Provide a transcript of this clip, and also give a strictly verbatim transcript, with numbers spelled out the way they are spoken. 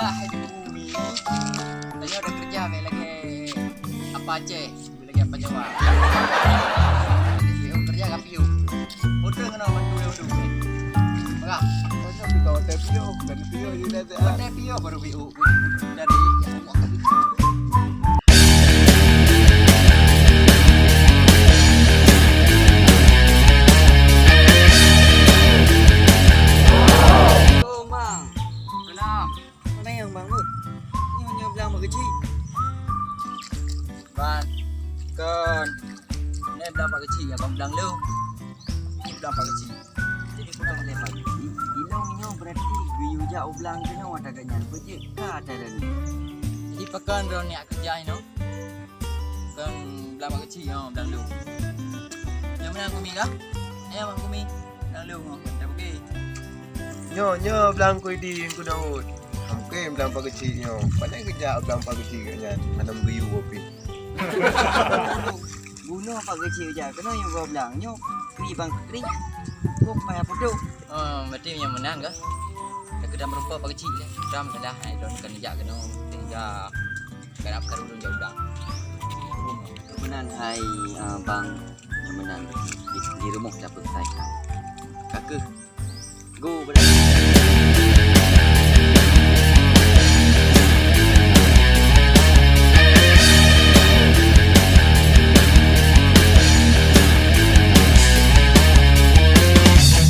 Hai di bumi. Tanyoe dah kerja bèk lagèe apa Aceh, bèk lagèe apa Jawa. Piôh kerja ka piôh. Hotel kena bantu dia tu. Pegang. Tanyoe kita hotel piôh, bukan piôh je dah. Hotel piôh baru piôh. Dari Allah. Assalamualaikum, Bang. Salam. Mana yang, Bang, tu? Nyoe, nyoe blang Pak Keuchik. Ban, kon. Nyoe blang Pak Keuchik, abang blang lôn. Nyoe blang Pak Keuchik. Jadi, peue nyang lé Pak Keuchik? Ilôn nyoe berarti geuyue jak u blang keunoe ata geuh nyan. Peue jeuet ka ata geuh nyan? Jadi, pakon droeneuh jak keureuja inoe? Kon blang Pak Keuchik nyoe, blang lôn. Nyang meunan Kumi kah? Nyoe Bang Kumi. Blang lôn nyoe, dah pergi. Nyoe, nyoe blang Kuidi, Teungku Daud. Mungken blang Pak Keuchik nyoe. Pandai geujak blang Pak Keuchik nyan, hana meugeuyue pih. Bunoe Pak Keuchik jak, keunoe nyoe goe blang. Nyoe kri Bang kri. Kok payah putôh. Oh, berarti nyang meunan kah? Dah keudang meurumpok Pak Keuchik dah. Dah masalah, hai, droeneuh kan jak keunoe. Sehingga Ganap karu lôn jak u blang. Nyang meunan hai, ah, Bang, nyang meunan di, di rumoh tapeuselesaikan. Ka keuh go bak